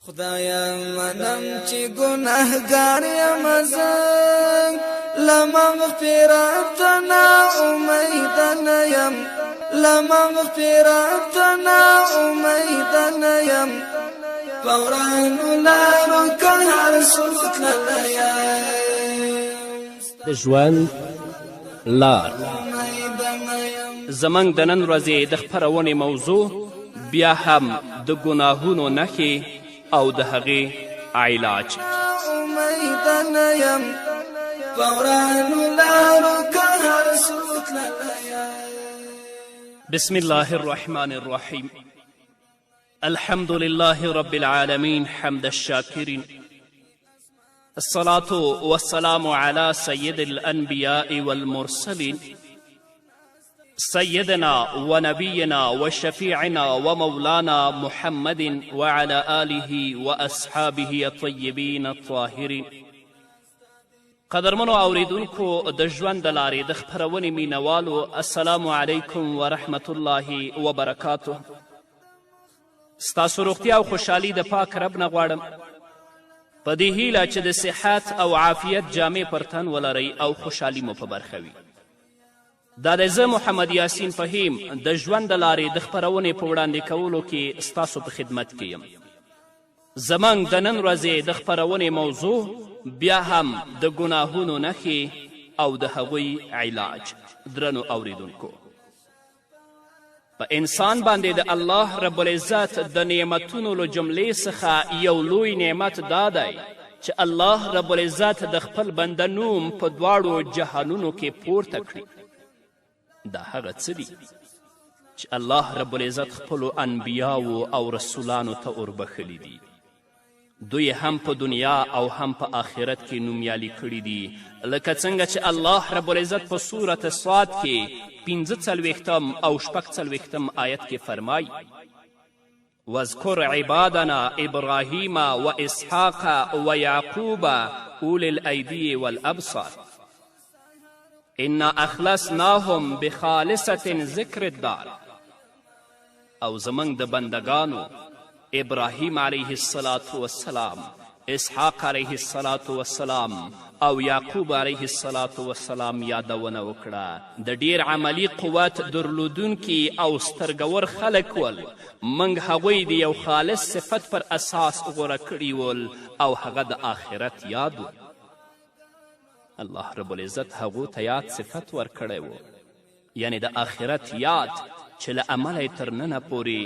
خدایا منم چې ګناهګار یم زه، له مغفرت نه امید نه یم، له مغفرت نه امید نه یم، په ورانو لارو که هر څوک تللی یم. د ژوند لار. زموږ د نن ورځې د خپرونې موضوع بیا هم د ګناهونو نښې او د هغې علاج. امید نه یم، په ورانو لارو که هر څوک تللی یم. بسم الله الرحمن الرحیم. الحمد لله رب العالمين، حمد الشاكرين، الصلاة والسلام على سيد الأنبياء والمرسلين، سيدنا ونبينا وشفيعنا ومولانا محمد وعلى آله وأصحابه الطيبين الطاهرين. قدرمنو اوریدونکو، د ژوند د لارې د خپرونې مینوالو، السلام علیکم ورحمت الله وبرکاته. ستاسو روغتیا او خوشحالي د پاک رب نه غواړم، په دې هیله چې د صحت او عافیت جامې پر تن ولرئ او خوشحالي مو په برخه وي. دا دی زه محمد یاسین فهیم د ژوند د لارې د خپرونې په وړاندې کولو کې ستاسو په خدمت کې یم. زموږ د نن ورځې د خپرونې موضوع بیا هم د ګناهونو نښې او د هغوی علاج. درنو اوریدونکو، په انسان باندې د الله رب العزت د نعمتونو له جملې څخه یو لوی نعمت دا دی چې الله رب العزت د خپل بنده نوم په دواړو جهانونو کې پورته کړي. دا هغه څه دي چې الله رب العزت خپلو انبیاو او رسولانو ته وربښلي دي. دوی هم په دنیا او هم په آخرت کې نومیالي کړي دي، لکه څنګه چې الله رب العزت په سورة صاد کې 45 او 46 آیت کې فرمایي: واذکر عبادنا ابراهیم و اسحاق و یعقوب اولی الایدی والابصار انا اخلصناهم بخالصة ذکر الدار. او زموږ د بندګانو ابراهیم علیه الصلاة والسلام، اسحاق علیه الصلاة والسلام او یعقوب علیه الصلاة والسلام یادونه وکړه. د ډیر عملي قوت درلودونکي او سترګور خلک ول. موږ هغوی د یو خالص صفت پر اساس غوره کړي ول او هغه د آخرت یاد و. الله رب العزت هغو ته یاد صفت ورکړی و، یعنې د آخرت یاد، چې له امله یې تر ننه پورې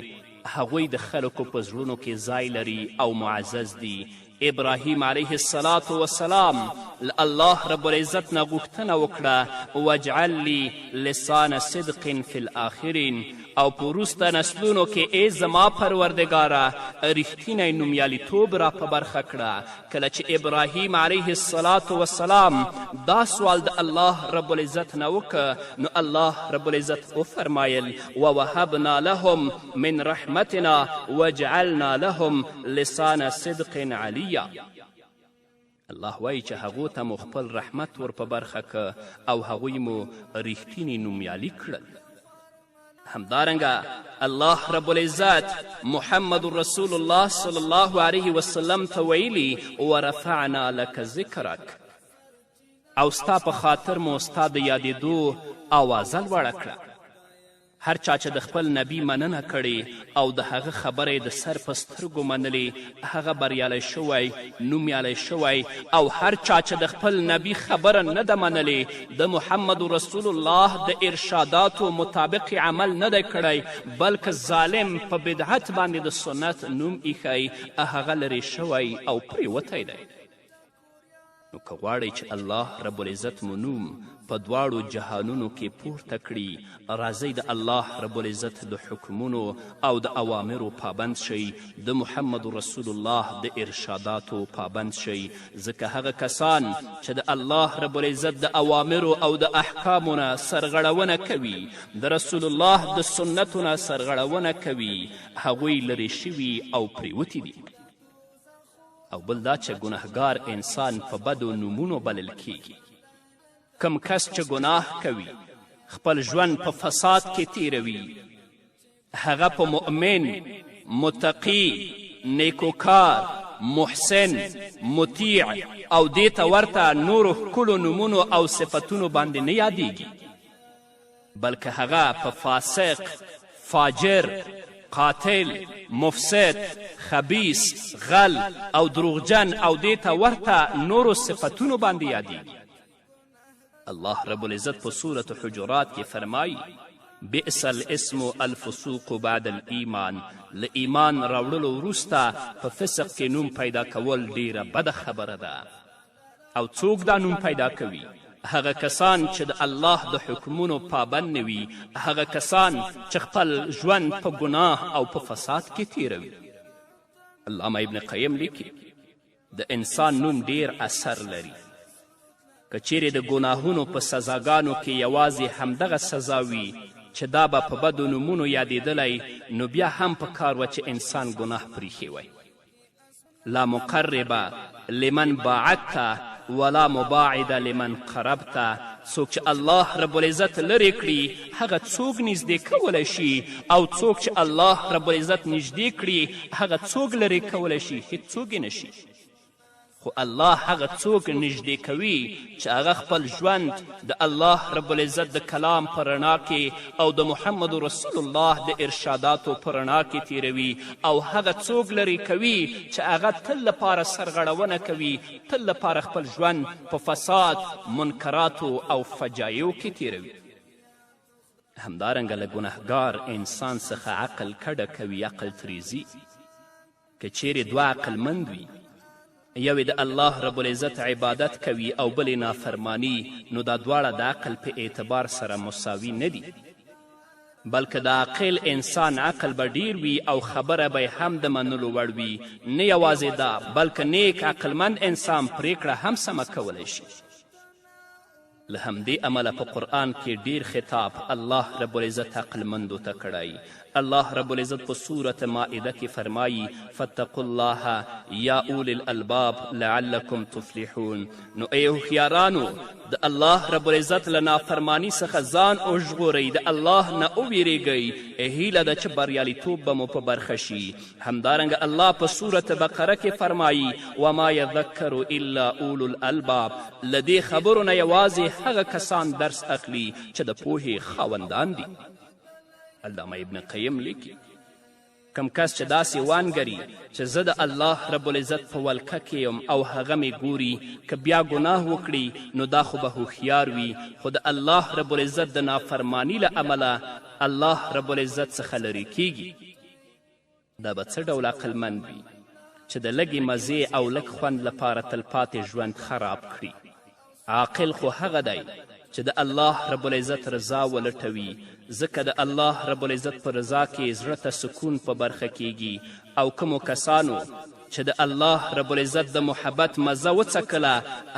هغوی د خلکو په زړونو کې ځای لري او معزز دي. ابراهیم علیه الصلاة والسلام له الله رب العزت نه غوښتنه وکړه: واجعل لي لسان صدق فی الآخرین، او په وروسته نسلونو کې ای زما پروردګاره رښتینی نومیالیتوب را په برخه کړه. کله چې ابراهیم علیه الصلاة والسلام دا سوال د الله رب العزت نه وکړ، نو الله رب العزت وفرمایل: ووهبنا لهم من رحمتنا وجعلنا لهم لسان صدق علیا. الله وایي چې هغو ته مو خپل رحمت ور په برخه که او هغوی مو رښتیني نومیالي کړل. همدارنګه الله رب العزت محمد رسول الله صلی الله علیه وسلم ته ویلي: ورفعنا لک ذکرک، او ستا په خاطر مو ستا د یادېدو آوازه لوړه کړه. هر چا چې د خپل نبي مننه کړې او د هغه خبره یې د سر په سترګو منلې، هغه بریالی شوی، نومیالی شوی، او هر چا چې د خپل نبي خبره نه ده منلې، د محمد رسول الله د ارشاداتو مطابق یې عمل نه دی کړی، بلکه ظالم په بدعت باندې د سنت نوم ایښی، هغه لرې شوی او پرېوتی دی. نو که غواړئ چې الله رب العزت مو نوم په دواړو جهانونو کې پورته کړي، راځئ د الله رب العزت د حکمونو او د اوامرو پابند شئ، د محمد رسول الله د ارشاداتو پابند شئ، ځکه هغه کسان چې د الله رب العزت د اوامرو او د احکامو نه سرغړونه کوي، د رسول الله د سنتو نه سرغړونه کوي، هغوی لرې شوي او پرېوتي دي. او بل دا چې ګناهګار انسان په بدو نومونو بلل کیږي. کم کس چې ګناه کوي، خپل ژوند په فساد کې تیروي، هغه په مؤمن، متقي، نیکوکار، محسن، مطیع او دې ته ورته نورو ښکلو نومونو او صفتونو باندې نه یادیږي، بلکه هغه په فاسق، فاجر، قاتل، مفسد، خبیث، غل او دروغجن او دې ته ورته نورو صفتونو باندې یادیږي. الله رب العزت په سورة حجرات کې فرمایي: بئس الاسم الفسوق بعد الایمان. له ایمان راوړلو وروسته په فسق کې نوم پیدا کول ډیره بده خبره ده. او څوک دا نوم پیدا کوي؟ هغه کسان چې د الله د حکمونو پابند نه وي، هغه کسان چې خپل ژوند په ګناه او په فساد کې تیروي. علامه ابن قیم لیکي: د انسان نوم ډیر اثر لري. که چیرې د ګناهونو په سزاګانو کې یوازې همدغه سزا وي چې دا به په بدو نومونو یادېدلی، نو بیا هم په کار وه چې انسان ګناه پریښی وای. لا مقرب لمن باعدت ولا مباعد لمن قربت. څوک چې الله رب العزت لرې کړي هغه څوک نږدې کولی شي، او څوک چې الله رب العزت نږدې کړي هغه څوک لرې کولی شي؟ هیڅوک یې نشي. خو الله هغه څوک نږدې کوي چې هغه خپل ژوند د الله رب العزت د کلام په رڼا کې او د محمد رسول الله د ارشاداتو په رڼا کې تیروي، او هغه څوک لرې کوي چې هغه تل لپاره سرغړونه کوي، تل لپاره خپل ژوند په فساد، منکراتو او فجایعو کې تیروي. همدارنګه له ګنهګار انسان څخه عقل کډه کوي، عقل ترې ځي. که چیرې دوه عقلمند وي، یو د الله رب العزت عبادت کوي او بل نافرمانی، نو دا دواړه د عقل په اعتبار سره مساوي نه دي، بلکه د عاقل انسان عقل به ډیر وي او خبره به هم د منلو وړ وي. نه یوازې دا، بلکه نیک عقلمند انسان پریکړه هم سمه کولی شي. له همدې امله په قرآن کې ډیر خطاب الله رب العزت عقلمندو ته کړی. الله رب العزت په سورة مائده کې فرمایي: فاتقوا الله یا اولی الالباب لعلکم تفلحون. نو ای هوښیارانو، د الله رب العزت له نافرمانی څخه ځان وژغورئ، د الله نه وویریږئ، هیله ده چې بریالیتوب به مو په برخه شي. همدارنګه الله په سورة بقره کې فرمایي: وما یذکر الا اولو الالباب. له دې خبرو نه یوازې هغه کسان درس اخلي چې د پوهې خاوندان دي. علامه ابن قیم لیکي: کم کس چې داسې وانګري چې زه د الله رب العزت په ولکه کې یم او هغه مې ګوري، که بیا ګناه وکړي نو دا خو به هوښیار وي، خو د الله رب العزت د نافرمانی له امله الله رب العزت څخه لرې کیږي. دا به څه ډول عقلمند وي چې د لږې مزې او لږ خوند لپاره تلپاتې ژوند خراب کړي؟ عاقل خو هغه دی چې د الله رب العزت رضا ولټوي، ځکه د الله رب العزت په رضا کې زړه ته سکون په برخه کیږي. او کومو کسانو چې د الله رب العزت د محبت مزه وڅکله،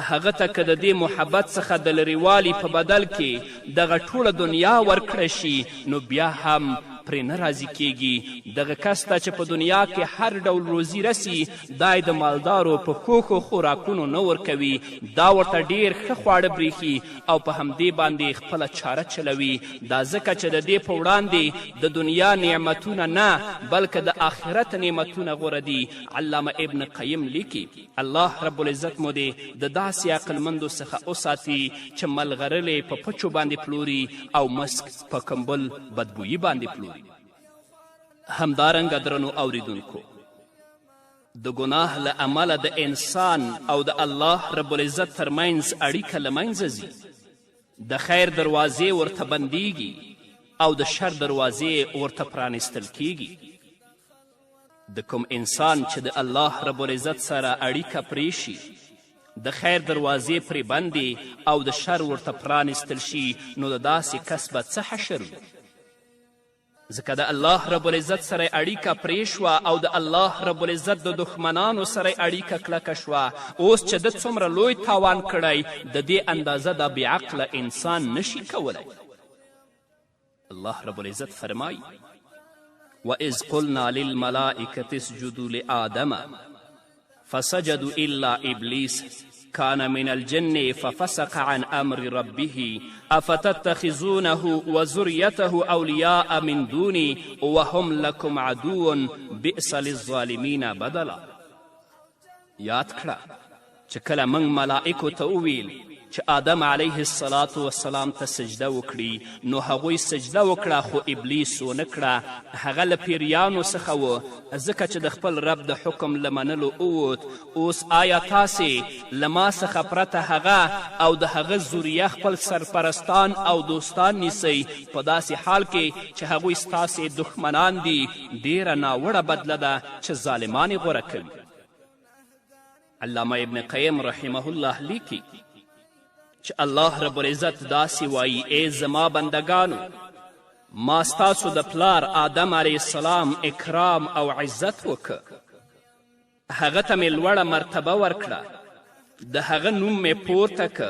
هغه ته که د دې محبت څخه د لرېوالي په بدل کې دغه ټوله دنیا ورکړه شي، نو بیا هم پرې نه راضي کیږي. دغه کس ته چې په دنیا کې هر ډول روزي رسي، دا د مالدارو په ښو ښو خوراکونو نه ورکوي، دا ورته ډیر ښه خواړه بریښي او په همدې باندې خپله چاره چلوي. دا ځکه چې د دې په وړاندې د دنیا نعمتونه نه، بلکه د آخرت نعمتونه غوره دي. علامه ابن قیم لیکي: الله رب العزت مو دې د داسې عقلمندو څخه وساتي چې ملغرلې په پچو باندې پلوري او مسک په کمبل بدبویي باندې پلوري. همدارنګه درنو اوریدونکو، د ګناه له امله د انسان او د الله رب العزت ترمنځ اړیکه له منځه ځي، د خیر دروازې ورته بندیږي او د شر دروازې ورته پرانیستل کیږي. د کوم انسان چې د الله رب العزت سره اړیکه پرې شي، د خیر دروازې پرې بندې او د شر ورته پرانیستل شي، نو د داسې کس به څه حشر وي؟ ځکه د الله رب العزت سره اړیکه پرې شوه او د الله رب العزت د دښمنانو سره اړیکه کلکه شوه. اوس چې ده څومره لوی تاوان کړی، د دې اندازه دا بېعقله انسان نشي کولی. الله رب العزت فرمایي: وإذ قلنا للملائکة اسجدوا لآدم فسجدوا إلا إبلیس. کان من الجن ففسق عن امر ربه افتتخذونه وذریته اولیاء من دوني وهم لکم عدو بئس للظالمین بدلا. یاد کړه چې کله موږ ملائکو ته وویل چې آدم علیه الصلاة والسلام ته سجده وکړي، نو هغوی سجده وکړه خو ابلیس ونه کړه. هغه له پیریانو څخه و، ځکه چې د خپل رب د حکم له منلو ووت. اوس آیا تاسې له ما څخه پرته هغه او د هغه ذریه خپل سرپرستان او دوستان نیسئ، په داسې حال کې چې هغوی ستاسې دښمنان دي؟ ډیره ناوړه بدله ده چې ظالمان یې غوره کوي. علامه ابن قیم رحمه الله لیکي چې الله رب العزت داسې وایي: ای زما بندګانو، ما ستاسو د پلار آدم علیه السلام اکرام او عزت وکړ، هغه ته مې لوړه مرتبه ورکړه، د هغه نوم مې پورته که،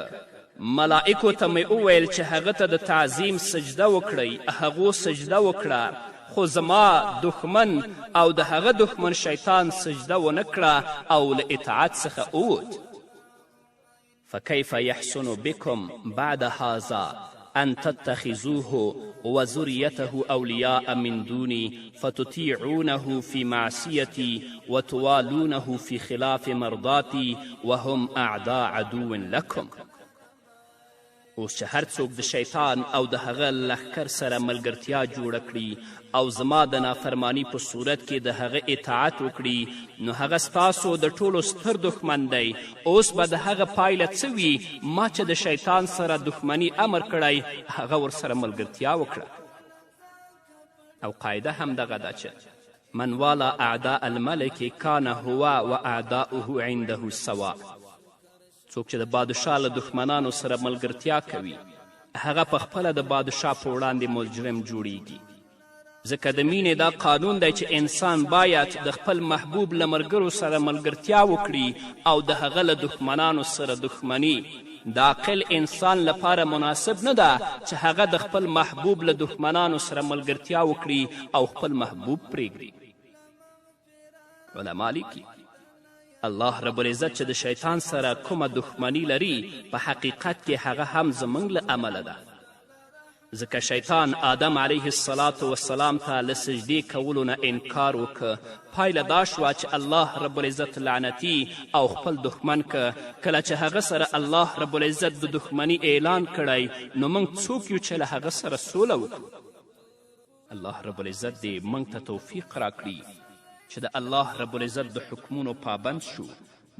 ملائکو ته مې وویل چې هغه ته د تعظیم سجده وکړئ، هغو سجده وکړه، خو زما دښمن او د هغه دښمن شیطان سجده ونه کړه او له اطاعت څخه ووت. فکیف یحسن بکم بعد هذا ان تتخذوه وذریته اولیاء من دوني فتطیعونه فی معصیتی وتوالونه فی خلاف مرضاتی وهم اعداء عدو لکم. اوس چې هر څوک د شیطان او د هغه لښکر سره ملګرتیا جوړه کړي او زما د نافرمانی په صورت کې د هغه اطاعت وکړي، نو هغه ستاسو د ټولو ستر دښمن دی. اوس به د هغه پایله څه وي؟ ما چې د شیطان سره دښمني امر کړی، هغه ورسره ملګرتیا وکړه. او قاعده هم دغه ده چې من والا اعداء الملک کان هو و اعداؤه عنده سوا. څوک چې د بادشاه له دښمنانو سره ملګرتیا کوي، هغه په خپله د بادشاه په وړاندې مجرم جوړیږي. ځکه د مینې دا قانون دی چې انسان باید د خپل محبوب له ملګرو سره ملګرتیا وکړي او د هغه له دښمنانو سره دښمني. د عاقل انسان لپاره مناسب نه ده چې هغه د خپل محبوب له دښمنانو سره ملګرتیا وکړي او خپل محبوب پرېږدي. علما لیکي: الله رب العزت چې د شیطان سره کومه دښمني لري، په حقیقت کې هغه هم زموږ له امله ده، ځکه شیطان آدم علیه الصلاة والسلام ته له سجدې کولو نه انکار وکړ. پایله دا شوه چې الله رب العزت لعنتي او خپل دښمن که. کله چې هغه سره الله رب العزت د دښمني اعلان کړی، نو موږ څوک یو چې له هغه سره سوله وکړو؟ الله رب العزت دې موږ ته توفیق راکړي چې د الله رب العزت د حکمونو پابند شو،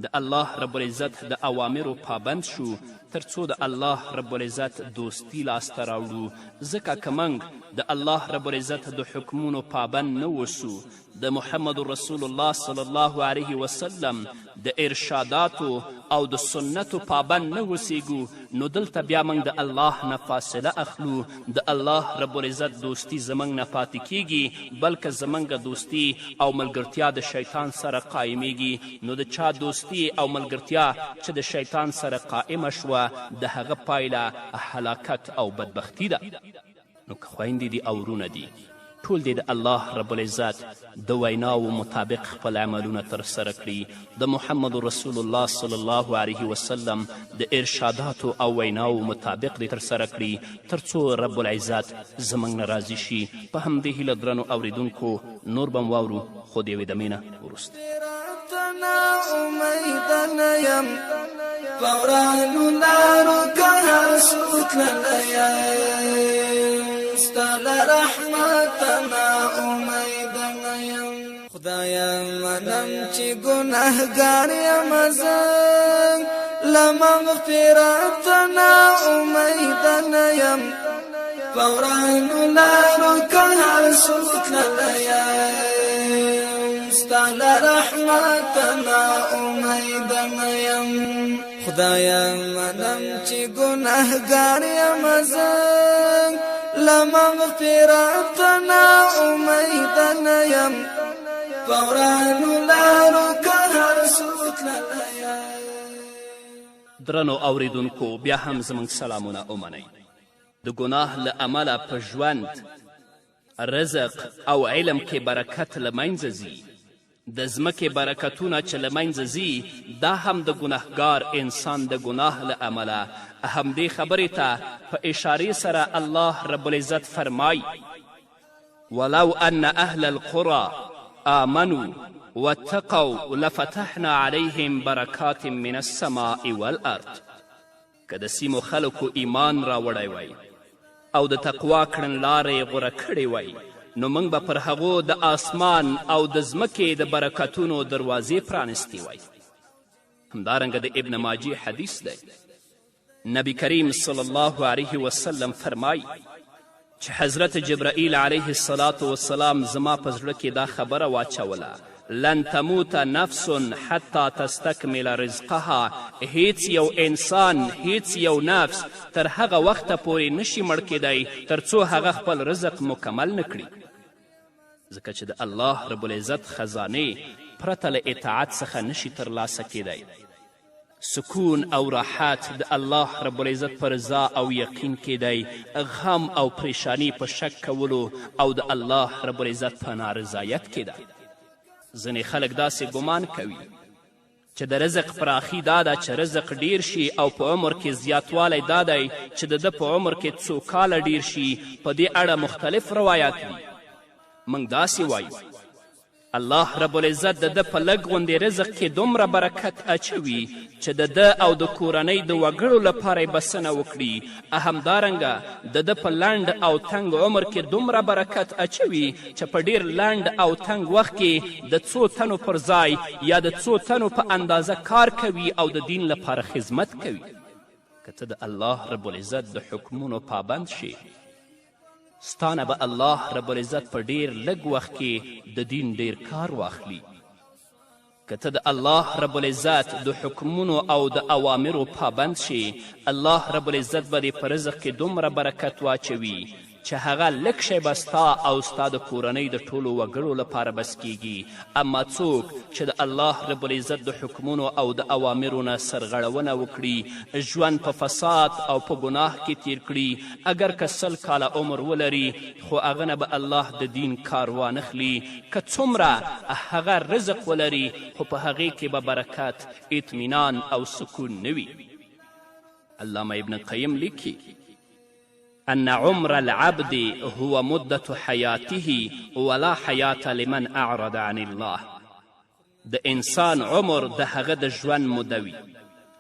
د الله رب العزت د اوامرو پابند شو، تر څو د الله رب العزت دوستي لاسته راوړو. ځکه که موږ د الله رب العزت د حکمونو پابند نه اوسو، د محمد رسول الله صلی الله علیه وسلم د ارشاداتو او د سنتو پابند نه اوسیږو، نو دلته بیا موږ د الله نه فاصله اخلو، د الله رب العزت دوستي زموږ نه پاتې کیږي، بلکه زموږ دوستي او ملګرتیا د شیطان سره قایمیږي. نو د چا دوستي او ملګرتیا چې د شیطان سره قائمه شوه، د هغه پایله هلاکت او بدبختي ده. نو که خویندې دي او ورونه دي، ټول دې د الله رب العزت د ویناوو مطابق خپل عملونه ترسره کړي، د محمد رسول الله صلی الله علیه وسلم د ارشاداتو او ویناوو مطابق دې ترسره کړي، تر څو رب العزت زموږ نه راضي شي. په همدې هیله درنو اوریدونکو، نور به هم واورو، خو د یوې دمې نه وروسته. په ورانو لارو که هر څو تللی یم، ستا له رحمته ناامیده نه یم. خدایه منم چې ګناهګار یم زه، له مغفرته ناامیده نه یم. په ورانو لارو که هر څو تللی یم، ستا له رحمته ناامیده نه یم. خدایه منم چې ګناهګار یم زه، له مغفرته ناامیده نه یم. په ورانو لارو که هر څو تللی یم. درنو اوریدونکو، بیا هم زموږ سلامونه ومنئ. د ګناه له امله په ژوند، رزق او علم کې برکت له منځه ځي. د ځمکې برکتونه چې له منځه ځي، دا هم د ګنهګار انسان د ګناه له امله. همدې خبرې ته په اشارې سره الله رب العزت فرمایي: ولو ان اهل القری آمنوا واتقوا لفتحنا علیهم برکات من السماء والارض. که د سیمو خلکو ایمان راوړی وای او د تقوا کړنلاره یې غوره کړې وای، نو موږ به پر هغو د آسمان او د ځمکې د برکتونو دروازې پرانستې وای. همدارنګه د ابن ماجې حدیث دی، نبی کریم صلی الله علیه وسلم فرمایي چې حضرت جبرائیل علیه الصلاة والسلام زما په زړه کې دا خبره واچوله: لن تموت نفس حتی تستکمل رزقها، هیڅ یو انسان، هیڅ یو نفس تر هغه وخته پورې نشي مړ کیدی تر څو هغه خپل رزق مکمل نکړي. ځکه چې د الله رب العزت خزانې پرته له اطاعت څخه نشي ترلاسه کیدی. سکون او راحت د الله رب العزت په رضا او یقین کې دی، غم او پریشانی په شک کولو او د الله رب العزت په نارضایت کې ده. ځینې خلک داسې ګمان کوي چې د رزق پراخي دا ده چې رزق ډیر شي او په عمر کې زیاتوالی دا دی چې د ده په عمر کې څو کاله ډیر شي. په دې اړه مختلف روایات دي. موږ داسې وایو: الله رب العزت د ده په لږ غوندې رزق کې دومره برکت اچوي چې د ده او د کورنۍ د وګړو لپاره یې بسنه وکړي. همدارنګه د ده په لنډ او تنګ عمر کې دومره برکت اچوي چې په ډیر لنډ او تنګ وخت کې د څو تنو پر ځای یا د څو تنو په اندازه کار کوي او د دین لپاره خدمت کوي. که ته د الله رب العزت د حکمونو پابند شې، ستا نه به الله رب العزت په ډیر لږ وخت کې د دین ډیر کار واخلي. که ته د الله رب العزت د حکمونو او د اوامرو پابند شې، الله رب العزت به دې په رزق کې دومره برکت واچوي چې هغه لږ شی به ستا او ستا د کورنۍ د ټولو وګړو لپاره بس کیږي. اما څوک چې د الله رب العزت د حکمونو او د اوامرو نه سرغړونه وکړي، ژوند په فساد او په ګناه کې تیر کړي، اګر که 100 کاله عمر ولري، خو هغه نه به الله د دین کار وانخلي. که څومره هغه رزق ولري، خو په هغې کې به برکت، اطمینان او سکون نه وي. علامه ابن قیم لیکي: ان عمر العبد هو مدة حیاته ولا حیات لمن اعرض عن الله. د انسان عمر د هغه د ژوند موده وي،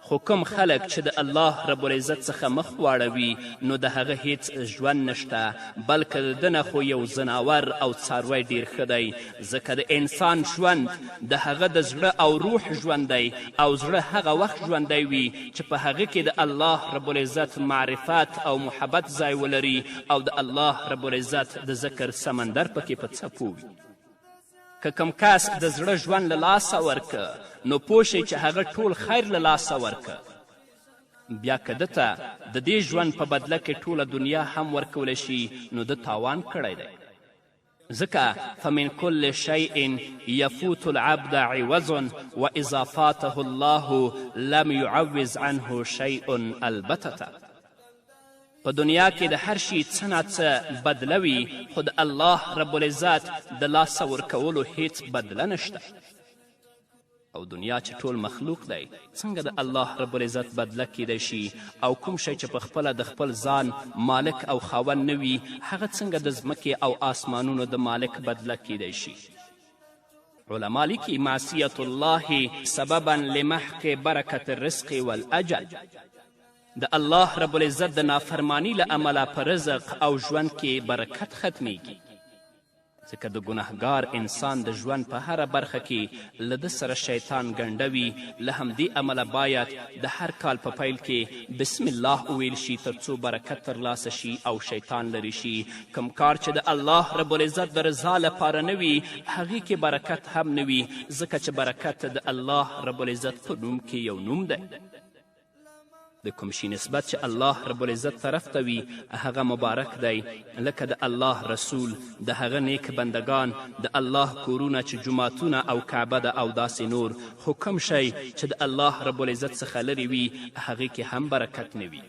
خو کوم خلک چې د الله رب العزت څخه مخ واړوي، نو د هغه هیڅ ژوند نشته، بلکه د ده نه خو یو ځناور او څاروی ډیر ښه دی. ځکه د انسان ژوند د هغه د زړه او روح ژوند دی، او زړه هغه وخت ژوندی وي چې په هغه کې د الله رب العزت معرفت او محبت ځای ولري او د الله رب العزت د ذکر سمندر پکې په څپو وي. که کوم کس د زړه ژوند له لاسه ورکه، نو پوه شئ چې هغه ټول خیر له لاسه ورکه. بیا که ده ته د دې ژوند په بدله کې ټوله دنیا هم ورکولی شي، نو ده تاوان کړی دی. ځکه فمن کل شیء یفوت العبد عوض واذا فاته الله لم یعوض عنه شیء البتة. په دنیا کې د هر شي څه ناڅه بدله وي، خو د الله رب العزت د لاسه ورکولو هیڅ بدله نشته. او دنیا چې ټول مخلوق دی، څنګه د الله رب العزت بدله کیدی شي؟ او کوم شی چې په خپله د خپل ځان مالک او خاوند نه وي، هغه څنګه د ځمکې او آسمانونو د مالک بدله کیدی شي؟ علما لیکي: معصیت الله سببا لمحق برکت الرزق والاجل. د الله رب العزت د نافرمانی له امله په رزق او ژوند کې برکت ختمیږي، ځکه د ګناهګار انسان د ژوند په هره برخه کې له ده سره شیطان ګنډه وي. له همدې امله باید د هر کال په پیل کې بسم الله وویل شي تر څو برکت ترلاسه شي او شیطان لرې شي. کوم کار چې د الله رب العزت د رضا لپاره نه وي، هغې کې برکت هم نه وي، ځکه چې برکت د الله رب العزت په نوم کې یو نوم دی. د کوم شي نسبت چې الله رب العزت طرف ته وي، هغه مبارک دی، لکه د الله رسول، د هغه نیک بندګان، د الله کورونه چې جوماتونه او کعبه ده او داسې نور. خو کوم شی چې د الله رب العزت څخه لرې وي، هغې کې هم برکت نه وي.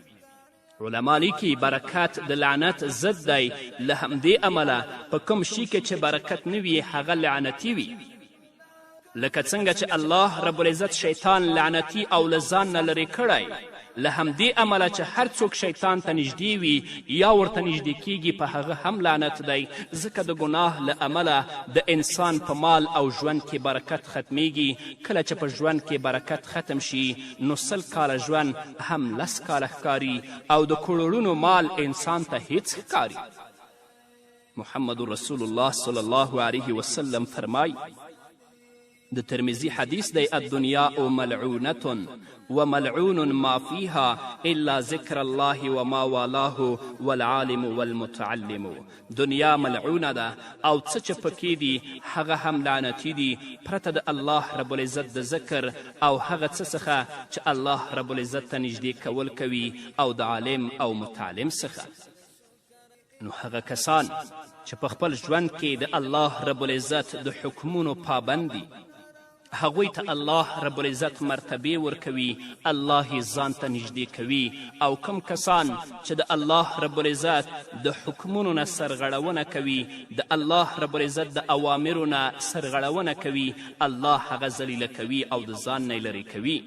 علما لیکي: برکت د لعنت ضد دی، له همدې امله په کوم شي کې چې برکت نه وي، هغه لعنتي وي. لکه څنګه چې الله رب العزت شیطان لعنتي او له ځان نه لرې کړی، له همدې امله چې هر څوک شیطان ته نږدې وي یا ورته نږدې کیږي په هغه هم لعنت دی، ځکه د ګناه له امله د انسان په مال او ژوند کې برکت ختمیږي. کله چې په ژوند کې برکت ختم شي نو 100 کاله ژوند هم 10 کاله ښکاري او د کروړونو مال انسان ته هیڅ ښکاري. محمد رسول الله صلی الله علیه وسلم فرمای، د ترمذي حدیث دی، الدنیا ملعونة وملعون ما فیها الا ذکر الله وما والاه والعالم والمتعلم. دنیا ملعونه ده او څه چې پکې دي هغه هم لعنتي دي، پرته د الله رب العزت د ذکر او هغه څه څخه چې الله رب العزت ته نږدې کول کوي او د عالم او متعلم څخه. نو هغه کسان چې په خپل ژوند کې د الله رب العزت د حکمونو پابند دي، هغوی ته الله رب العزت مرتبې ورکوي، الله یې ځان ته نږدې کوي. او کوم کسان چې د الله رب العزت د حکمونو نه سرغړونه کوي، د الله رب العزت د اوامرو نه سرغړونه کوي، الله هغه ذلیله کوي او د ځان نه یې لرې کوي.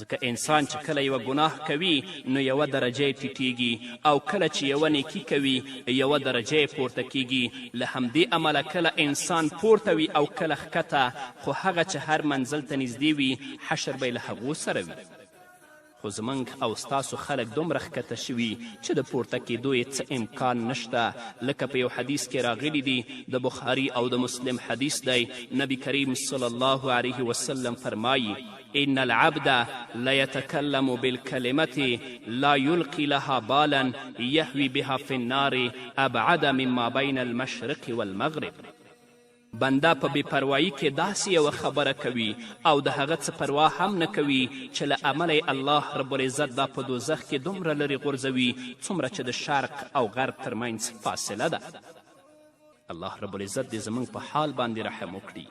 ځکه انسان چې کله یوه ګناه کوي نو یوه درجه یې ټیټیږي او کله چې یوه نیکي کوي یوه درجه یې پورته کیږي. له همدې امله کله انسان پورته وي او کله ښکته، خو هغه چې هر منزل ته نږدې وي حشر به یې له هغو سره وي. خو زموږ او ستاسو خلک دومره ښکته شوي چې د پورته کیدو یې څه امکان نشته. لکه په یو حدیث کې راغلي دي، د بخاري او د مسلم حدیث دی، نبی کریم صلی الله علیه وسلم فرمایي: إن العبد ليتكلم بالكلمة لا يلقي لها بالا يهوي بها في النار أبعد مما بين المشرق والمغرب. بنده په بې پروایي کې داسې یوه خبره کوي او د هغه څه پروا هم نه کوي چې له امله یې الله رب العزت دا په دوزخ کې دومره لرې غورځوي څومره چې د شرق او غرب ترمنځ فاصله ده. الله رب العزت دې زموږ په حال باندې رحم وکړي.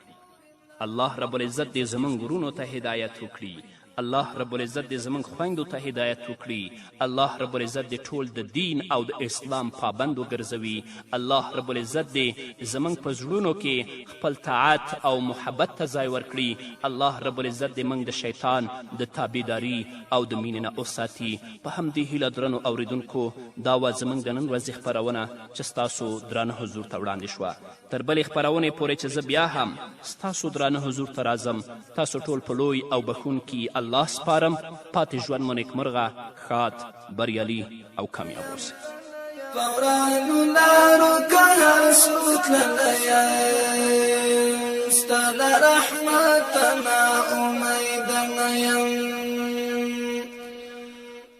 الله رب العزت دې زموږ وروڼو ته هدایت وکړي. الله رب العزت دې زموږ خویندو ته هدایت وکړي. الله رب العزت دې ټول د دین او د اسلام پابند وګرځوي. الله رب العزت دې زموږ په زړونو کې خپل طاعت او محبت ته ځای ورکړي. الله رب العزت دې موږ د شیطان د تابعداري او د مینې نه وساتي. په همدې هیله درنو اوریدونکو، دا وه زموږ د نن ورځې خپرونه چې ستاسو درانه حضور ته وړاندې شوه. تر بلې خپرونې پورې چې زه بیا هم ستاسو درانه حضور ته راځم، تاسو ټول په لوی او بښونکي الله سپارم. پاتې ژوند مو نیکمرغه، ښاد، بریالي او کامیاب اوسئ. په ورانو لارو که هر څو تللی یم، ستا له رحمته ناامیده نه یم.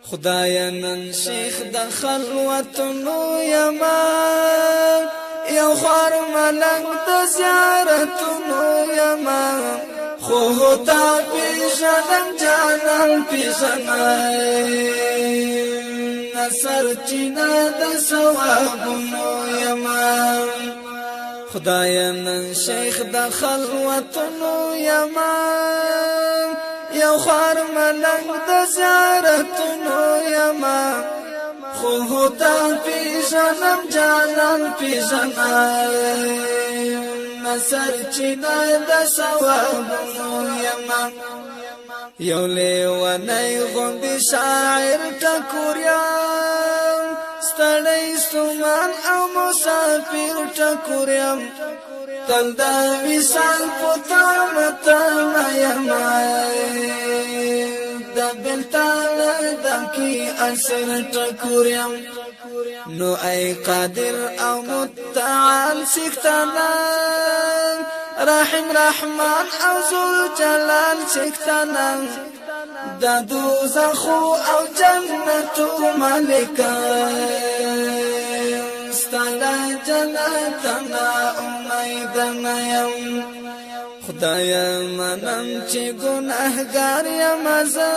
خدایه نن شیخ د خلوتونو یمه، یو خوار ملنګ د زیارتونو یمه، خو تا پیژنم جانان پیژنم، سرچینه د ثوابونو یمه. خدایه نن شیخ د خلوتونو یمه، یو خوار ملنګ د زیارتونو یمه، خو تا پیژنم جانان پیژنم، سرچینه د ثوابونو یمه. یو لیونی غوندې شاعر ټکور یم، ستړی ستومان او مسافر ټکور یم، تل د وصال په تمه تمه یم، د بېلتانه دم کې اسیر ټکور یم. نو ای قادر او متعال څښتنه، رحم رحمان او ذو جلال څښتنه، د دوزخو او جنتو مالکه، ستا له جنته ناامیده نه یم. خدایه منم چې ګناهګار یم زه،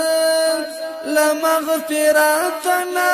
له مغفرته نا